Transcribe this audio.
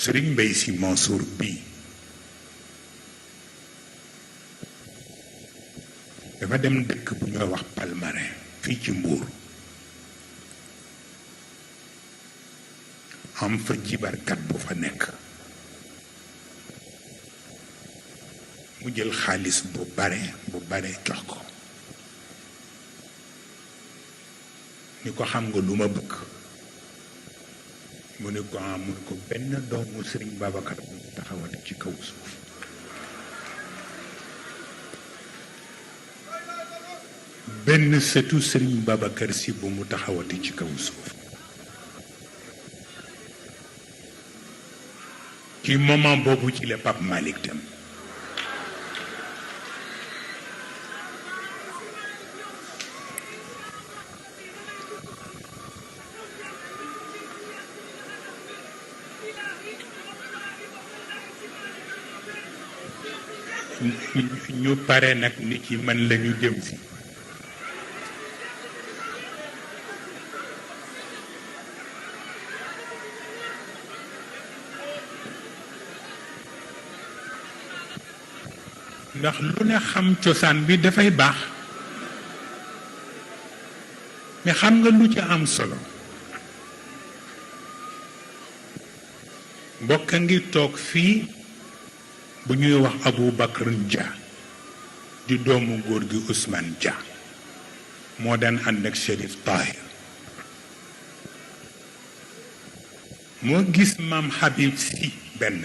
Serigne Mbaye Sy Mansour bii dafa dem dëkk bu ñuy wax Palmarin fii ci Mbuur am fa jibarkat bu fa nekk mu jël xaalis bu bare jox ko ni ko xam nga lu ma bëgg mu ne ko mu ne ko benn doomu Sëriñ Babacar bu taxawati ci kaw suuf benn sëtu Sëriñ Babacar Si bu mu taxawati ci kaw suuf ci moment boobu ci la Pape Malick dem ñu pare nag nit yi man lañu jëm si ndax lu ne xam cosaan bi dafay baax mais xam nga lu ci am solo mbokk a ngi toog fii bu ñuy wax Abou Bakr Dia di doomu góor gi Ousmane Dia moo daan ànd ak Chérif Tahir moo gis maam Habib Sy benn